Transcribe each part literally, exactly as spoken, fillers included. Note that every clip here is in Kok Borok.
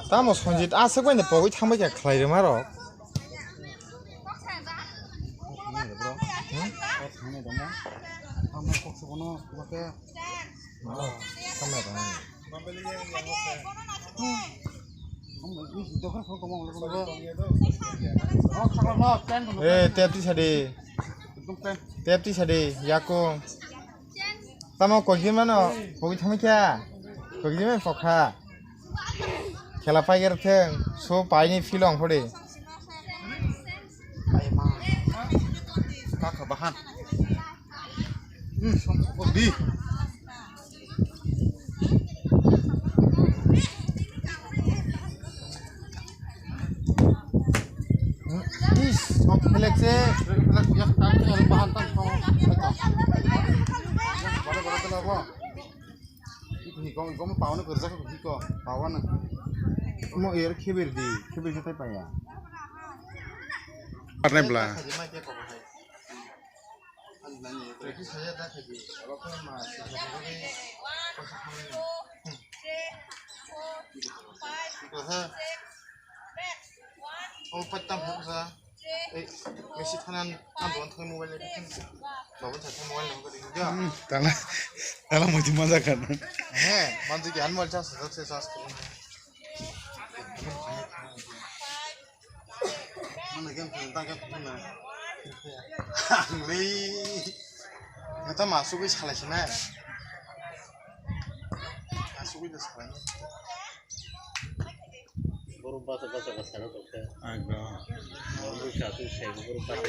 Tamo Sanjit, aswk bai pogwi thangbai kha khlai rwma rok. Eh, tep tisa di. Tep tisa di, yakung. Tamo kogimano, pogwi thangwi kha. Kogimano pokha. Khela paiger theng, so paini philong phodi. Kaka bahan. Hmm, som di. Is, kok pelek se. Pelek, pelek, ya, kan, ya, bahan tan, kok. Bale, bale, bale, bale. Ni kong, kong, pawan kerja, kok, kok, pawan. Mo air khibir di, khibir sa tai paya. Parne bla. Oh, patang phaksa. Eh, mesi thanan, ang don thai mobile ni. Babu thai mobile number ni. Hmm, tala, tala moti maja kan. He, manji ki anmal chas, chas, chas. Mana game tu, ta game tu na. Ang le. Ngata masuk ke salah sini. Masuk ke salah. Borok basa basa ka sara tongkha. Ekdom. Borok bwsa twi sai borok basa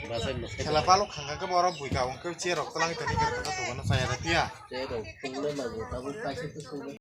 basa mwsai. Khela palo khangka ke borok buika wngke che rok tlang tani ke kata tongma saya da tiya. Che rok tungma mago tabuk kaisa twi tungma.